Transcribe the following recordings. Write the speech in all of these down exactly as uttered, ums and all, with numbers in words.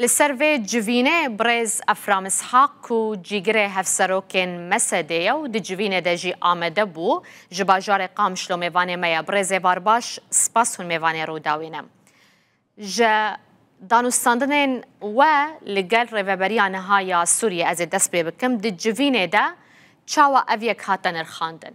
Li ser vê civînê birêz Efram Ishak ku cîgirê hevserokên MSD'ê ye û di civînê de jî amade bû, ji bajarê Qamişlo mêvanê me ye. Birêz Êvarbaş, spas hûn mêvanê Rûdawê ne. Ji danûstandinên we li gel rêveberiya niha ya Sûriyê ez ê dest pê bikim. Di civînê de çawa ev yek hate nirxandin?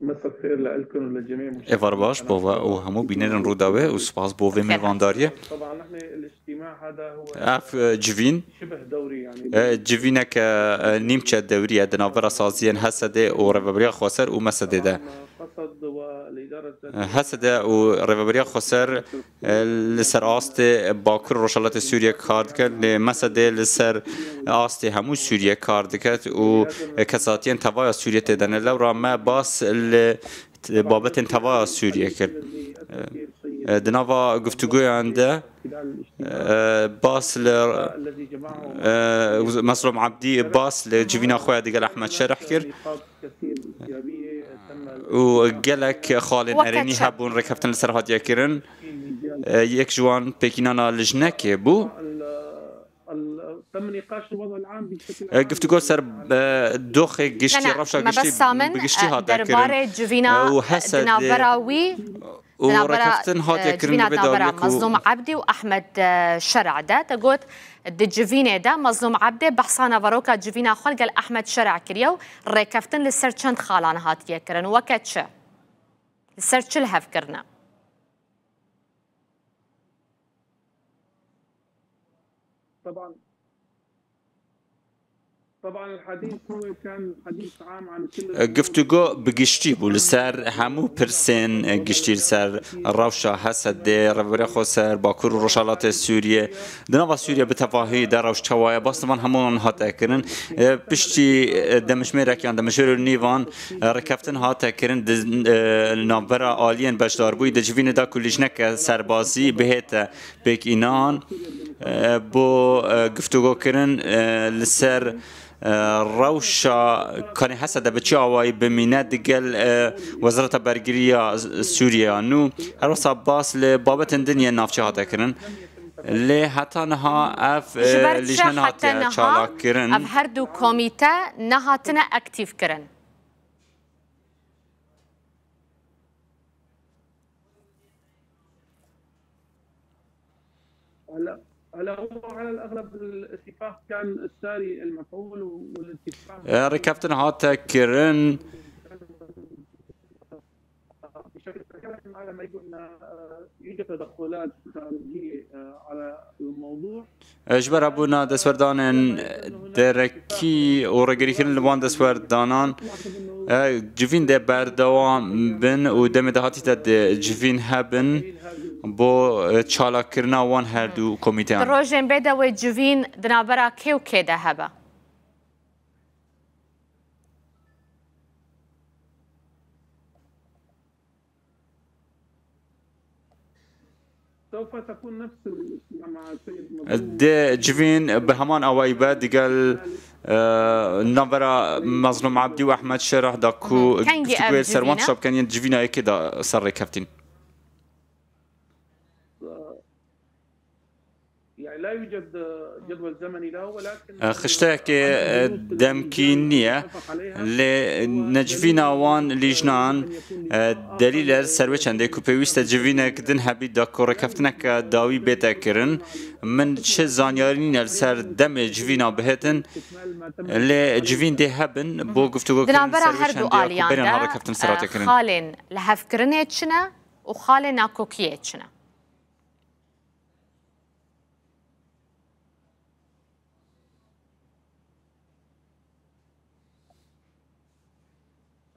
مساء الخير لكم ولجميع مشاهدينا. Êvar baş bo we û hemû bînerên Rûdawê û spas bo vê mêvandariyê. طبعا نحن الاجتماع هذا هو Ev, e, civîn, شبه دوري، يعني e, civîneke, e, nîmçe dewrî ye di navbera saziyên HSD'ê û Rêveberiya Xweser û MSD'ê de. قصد والإدارة E, HSD'ê û Rêveberiya Xweser, e, li ser astê Bakur û Rojhilatê Sûriyê kar dike, lê MSD'ê li ser astê hemû Sûriyê kar dike û, e, kesatiyên tevaya Sûriyê tê de ne. Lewra me bas li t-, babetên tevaya Sûriyê kir. E, e, di nava guftûgoyan de, e, bas li, e, Mezlûm Ebdî bas li civîna xwe ya digel Ehmed Şerih kir. Û gelek xalên Weke erênî çi? hebûn, rêkeftin li ser hatiye kirin. E, yek ji wan pêkînana lijnekê bû. تم نقاش الوضع العام بشكل E, عام. Guftûgo ser, e, doxê giştî, Ne, ne, rewşa giştî, mebesta min, bi giştî e, hate kirin. Derbarê civîna E, û di HSD'ê navbera wî, û di navbera, rêkeftin hatiye e, kirin civîna li vê di navbera dawiyê ku Mezlûm Ebdî û Ehmed, e, Şer'a de. Te got, di civînê de Mezlûm Ebdê behsa naveroka civîna xwe li gel Ehmed Şer'a kiriye û rêkeftin li ser çend xalan hatiye kirin. Weke çi? Li ser çi li hev kirine? طبعا طبعا الحديث هو كان حديث عام عن كل الأمور. Guftûgo bi giştî bû li ser hemû pirsên, e, giştî, li ser rewşa HSD'ê, Rêveberiya Xweser, Bakur û Rojhilatê Sûriyê. Di nava Sûriyê bi tevahî de rewş çawa ye? Bas li van hemûyan hate kirin. E, piştî, e, demjimêrek yan demjimêr û nîvan, e, rêkeftin hate kirin di, e, navbera aliyên beşdarbûyî di civînê de ku lijneke serbazî bihête pêkînan, e, bo, e, guftûgokirin, e, li ser, e, rewşa kanê HSD'ê bi çi awayî bimîne digel, e, Wezareta Bergiriya Sûriye ya nû. Her wisa bas li babetên din yên navçe hate kirin. Lê heta niha ev, Ji ber e, çi lijne hete nehatiye niha çalakkirin. Ev her du komîte nehatine aktîf kirin? هلا هلا هو على الأغلب الاتفاق كان الساري المفعول والاتفاق E, rêkeftin hate kirin. بشكل على ما يقول، آه، يوجد تدخلات خارجية، آه، على الموضوع. E, ji ber hebûna destwerdanên derekî û rêgirîkirin li van destwerdanan, e, civîn dê berdewam bin û demê dahatî de dê civîn hebin bo, e, çalakkirina wan her du komîteyan. Di rojên bê de wê civîn di navbera kê û kê de hebe? سوف تكون نفس الاجتماع مع السيد مظلوم. Dê civîn bi heman awayî be digel, e, navbera Mezlûm Ebdî û Ehmed Şerah da ku Kengî ev guftûgoyê ser wan civîn e? Tişta bikin yên civîna yekê da ser rêkeftin. يعني لا يوجد جدول زمني له، ولكن Xişteyekê, e, demkî niye, lê necivîna wan lîjnan, e, delîl e li ser wê çendê ku pêwîst e civînek din hebî da ku rêkeftineke dawî bête kirin. Min çi zanyarî nîne li ser demê civîna bihêtin, lê civîn dê hebin bo guftûgokirin li ser wê çendê ku berê niha rêkeftin ser hate kirin. Di navbera her du aliyan de, e, xalên lihevkirinê çi ne û xalê nakokiyê çi ne?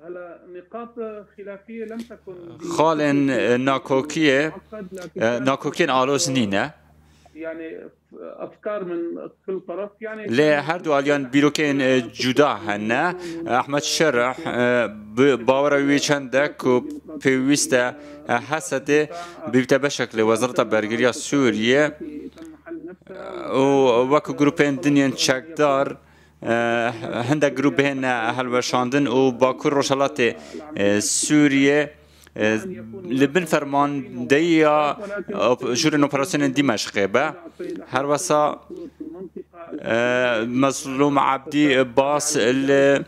هلا نقاط خلافية لم تكن ب- Xalên, e, nakokiyê, معقد، لكن e, كان، nakokiyên aloz nîne. يعني أفكار من كل طرف، يعني Lê her du aliyan bîrokên, e, cuda hene. Ehmed Şerih, e, bi bawera wî çend e ku pêwîst e, e, HSD'ê bibîte beşek li Wezareta Bergiriya Sûriyê, e, û wek grûpên din yên çekdar, E, hindek grûp bihêne helweşandin û Bakur Rojhelatê, e, Sûriyê, e, li bin fermandeyiya op-, jûrên operasyonên Dîmeşqê be. Her wesa, e, Mezlûm Ebdî bas li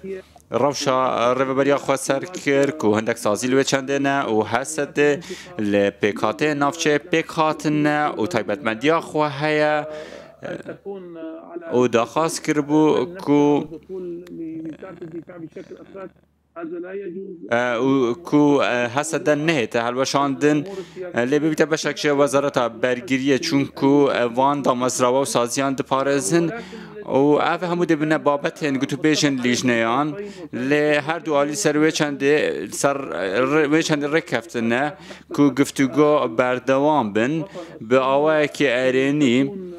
rewşa rêveberiya xweser kir ku hindek sazî li wê çendê ne û Hesedê li pêkhateyên navçeyê pêk hatine û taybetmendiya xwe heye. û daxwaz kiribû ku, e, û ku, e, Hesede nehête helweşandin, e, lê bibîte beşek ji Wezareta Bergiriyê, çunku, e, van damezrawe û saziyan diparêzin û ev hemû dê bine babetên gotûbêjên lîjneyan, lê her du alî ser wê çendê, ser, e, wê çendê rêk keftine ku giftûgo berdewam bin, bi awayekî erênî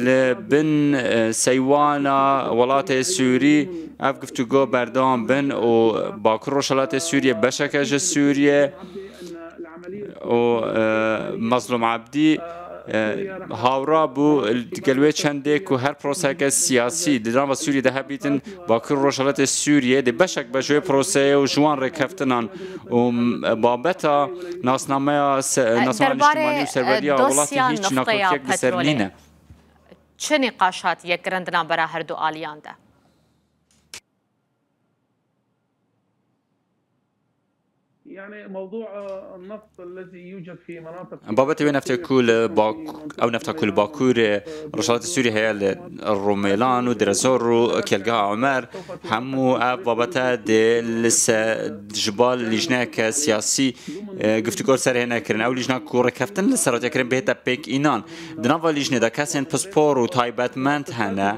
li bin, e, seywana welatê Sûrî ev giftûgo berdewam bin û Bakur Rojhelatê Sûriyê beşeke ji Sûriyê û, e, Mezlûm Ebdî, e, hawra bû gel wê çendê ku her proseyeke siyasî di nava Sûriyê de hebîtin, Bakur Rojhelatê Sûriyê dê beşek be ji wê proseyê û ji wan rêkeftinan û babeta nasnameya se-, nasnameya niştimanî û serweriya welatê hîç nakokiyek li ser nîne. Çi nîqaş hatiye kirin di navbera her du aliyan de? يعني موضوع، آه، النفط الذي يوجد في مناطق Babetê wê neftê ku li Bak-, ew nefta ku li Bakurê Rojhilatê Sûriyê heye li Rumêlan û Direzor û Kêlgeha Omer, hemû ev babete dê li se-, ji bal lîjneyeke siyasî, e, giftûgo ser hêne kirin. Ew lîjna ku rêkeftin li ser hatiye kirin bihête pêk înan. Di nava lîjnê de kesên pispor û taybetmend hene,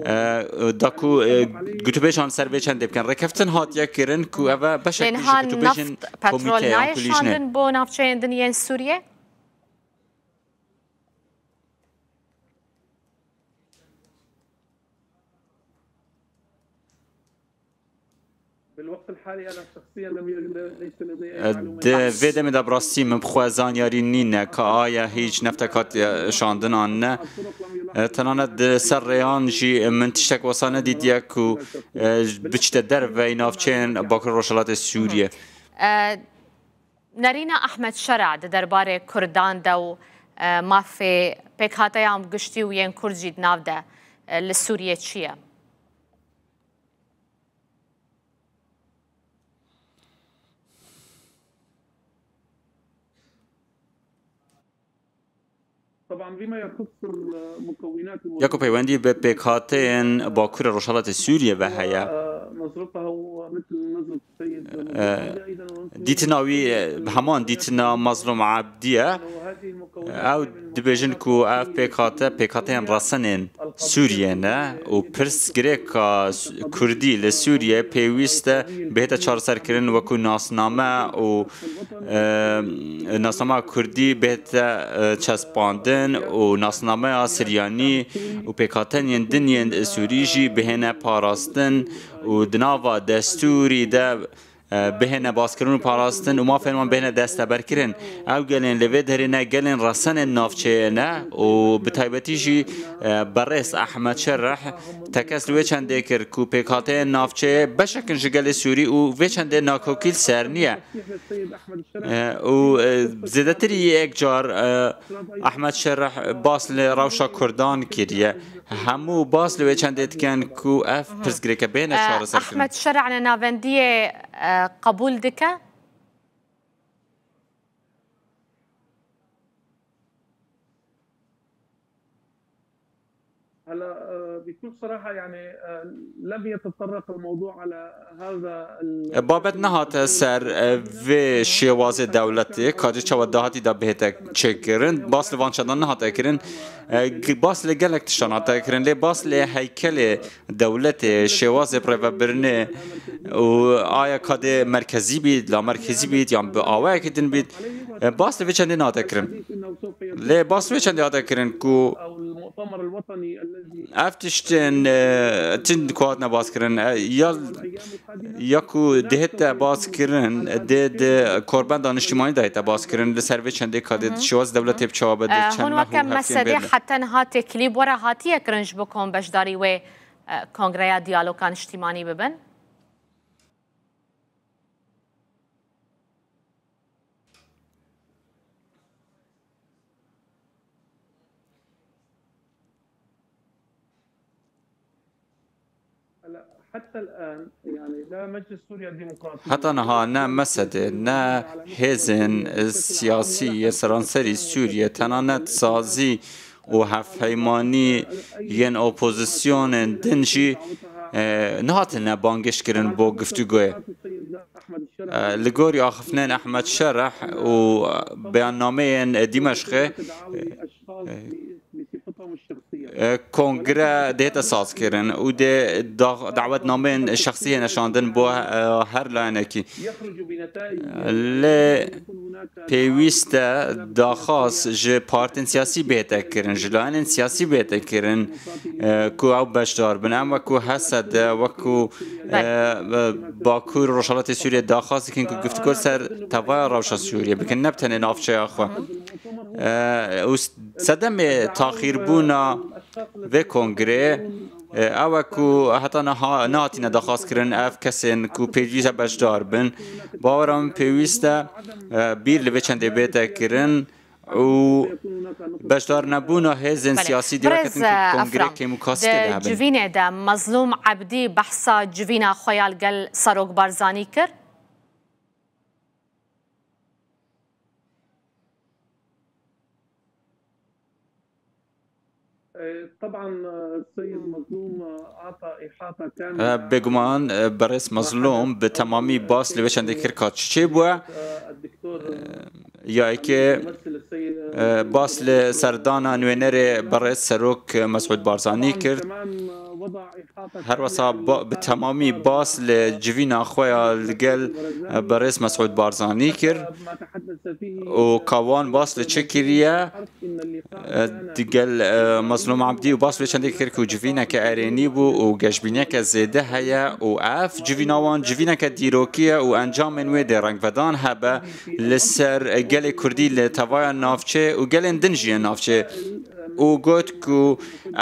e, da ku, e, gotûbêjan ser vê çendê bikin. Rêkeftin hatiye kirin ku ev e beşek ji gotûbêjên komîtê yan ku lîjnê. Şandin bo navçeyên din yên Sûriyê? Di vê demê de bi rastî min bi xwe zanyarî nîne ka aya hîç neftek hatiye şandin an ne. Tenanet di ser rêyan jî min tiştek wesa nedîtiye ku, e, biçite derveyî navçeyên Bakur Rojhilatê Sûriyê. E, Nerîna Ehmed Şera di derbarê Kurdan de û, e, mafê pêkhateyan giştî û yên Kurd jî di nav de, e, li Sûriyê çi ye? Ya ku peywendî bi pêkhateyên Bakurê Rojhelatê Sûriyê ve heye. E, dîtina wî, e, heman dîtina Mazlûm Ebdî ye. Ew dibêjin ku ev pêkhate, pêkhateyên resenên Sûriyê ne û pirsgirêka Kurdî li Sûriyê pêwîst e bihête çareserkirin, wekû nasname û, e, nasnama Kurdî bihête, e, çespandin û nasnameya Siryanî û pêkhateyên din yên Sûrî jî bihêne parastin û di nava destûrî de, e, bihêne baskirin û parastin û mafên wan bihêne desteberkirin. Ew gelên li vê derê ne gelên resenên navçeyê ne û bi taybetî jî, e, berêz Ehmed Şereh tekez li wê çendê kir ku pêkhateyên navçeyê beşek in ji gelê Sûrî û vê çendê nakokî li ser niye. E, û, e, zêdetirî yek car, e, Ehmed Şereh bas li rewşa Kurdan kiriye. Hemû bas li wê çendê dikin ku ev pirsgirêke bêne çareserkirin. Ehmed Şereh li navendiyê, e, qebûl dike? هلا، آه، بكل صراحة، يعني، آه، لم يتطرق الموضوع على هذا ال- Babet nehate ser, e, vê şêwazê dewletê, ka cî çawa dahatî de bihête çêkirin. Bas li van çendan nehate kirin. E, g-, bas li gelek tiştan hate kirin. Lê bas li heykelê dewletê, şêwazê birêvebirinê û aya ka dê merkezî bît, la merkezî bît, yan bi awayekî din bît, e, bas li vê çendê nehate kirin. Lê bas li vê çendê hate kirin ku ev tiştên, e, tiştên ku hatine baskirin, e, ya, ya ku dihête baskirin, dê di korbenda niştimanî de hête baskirin, li ser vê çendê ka dê şêwaz dewletê bi çawa be, di çend meh û heftên bê de. Heta niha têkilî bi we re hatiye kirin ji bo ku hûn beşdarî wê e, Kongreya Diyaloga Niştîmanî bibin? هلا، حتى الآن، يعني، لا مجلس سوريا الديمقراطي Heta niha ne mesedê, ne hêzên siyasî yê seranserî Sûriyê, tenanet sazî û hevpeymanî yên opozisyonên din jî, e, nehatine bangêşkirin bo giftûgoyê. E, li gorî axiftinên Ehmed Şereh û beyannameyên Dîmeşqê, e, e, kongre dihête sazkirin û dê da-, dawetnameyên şexsî hêne şandin bo, e, her layenekî. Lê pêwîst e daxwaz ji partên siyasî bihête kirin, ji layenên siyasî bihête kirin, e, ku ew beşdar bin. Em wekû H S D, wekû, e, Bakur Rojhelatê Sûriyê daxwaz dikin ku giftûgo ser tevaya rewşa Sûriyê bikin, ne bi tenê navçeya xwe. E, û s-, sedemê taxîrbûna vê kongreyê, e, ew e ku heta niha nehatine daxwazkirin ev kesên ku pêwîst e beşdar bin. Bawera min pêwîst e, e, bîr li vê çendê bête kirin û beşdarnebûna hêzên Belê. siyasî diyar Birêz, ketin ku e, kongrê Efran, kêmûkasî tê de di hebin. Civînê de Mezlûm Ebdî behsa civîna xwe ya li gel Serok Barzanî kir? طبعا السيد مظلوم أعطى إحاطة كاملة. E, bêguman, e, berêz Mezlûm bi temamî bas li vê çendê kir ka çi çêbûye. الدكتور E, ya êkê, الممثل السيد e, bas li serdana nûênerê berêz Serok Mesûd Barzanî kir. كمان وضع Her wesa ba-, bi temamî bas li civîna xwe ya li gel, e, berêz Mesûd Barzanî kir û ka wan bas li çi kiriye, e, di gel, e, Mezlûm Ebdî û bas li çendê kir ku civîneke erênî bû û geşbîniyeke zêde heye û ev civîna wan civîneke dîrokî ye û encamên wê dê rengvedan hebe li ser gelê Kurdî li tevaya navçê û gelên din jî yên navçê. û got ku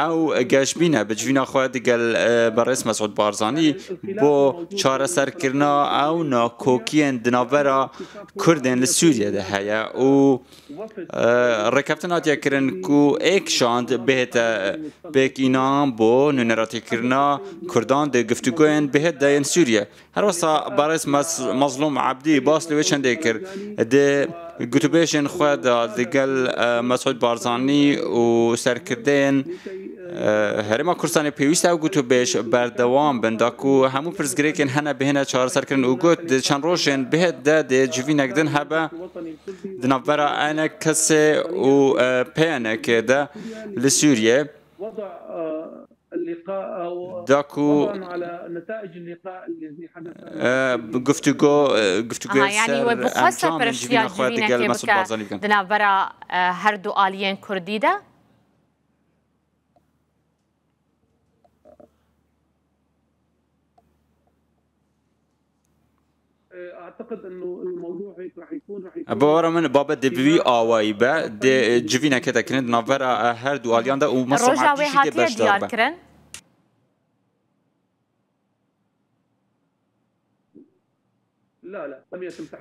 ew geşbîn e bi civîna xwe digel, e, berêz Mesûd Barzanî bo çareserkirina ew nakokiyên di navbera Kurdên li Sûriyê de heye û, e, rêkeftin hatiye kirin ku êk şand bihête pêk înan bo nûneratîkirina Kurdan di giftûgoyên bihêt de yên Sûriyê. Her wesa berêz Mez-, Mezlûm Ebdî bas li wê çendê kir. Di gotûbêjên xwe de digel, e, Mesûd Barzanî û serkirdeyên, e, Herêma Kurdistanê pêwîst e ew gotûbêj berdewam bin, da ku hemû pirsgirêkên hene bihêne çareserkirin û got, di çend rojên bihêt de dê civînek din hebe di navbera ene kesê û, e, P N K de li Sûriyê. Da ku, e, bi giftûgo, e, giftûgoyê Aha, yanî ser wê bixwesta encamên pêroştiya civîna xwe digel civînekê Mesûd bike Barzanî bikin. Di navbera, e, her du aliyên Kurdî de? Bi bawera min babet dê bi wî awayî be, dê civîneke de kirin di navbera, e, her du aliyan de û Mesûd Ebdî jî dê beşdar be.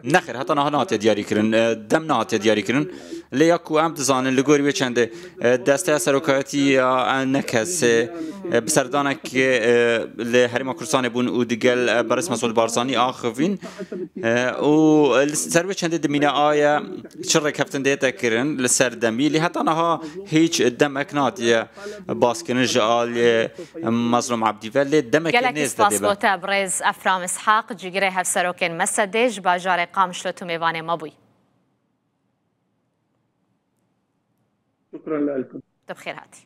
Nexêr, heta niha nehatiye diyarî kirin, e, dem nehatiye diyarî kirin. Lê ya ku em dizanin, li gorî wê çendê, e, desteya serokatî ya, e, N K S, e, bi serdanekê, e, li Herêma Kurdistanê bûn û digel, e, berêz Mesûd Barzanî axivîn. E, û li ser wê çendê dimîne aya çi rêkeftin dête kirin li ser demî. Lê heta niha hîç demek nehatiye baskirin ji aliyê Mezlûm Ebdî ve, lê demekê Gelekî nêz de spas dê be. Bo te birêz Efram Ishaq, cîgirê hevserokên Mesedê ji bajarê Qamişlo tu mêvanê me bûyî. شكرا لكم. Tu bi xêr hatî.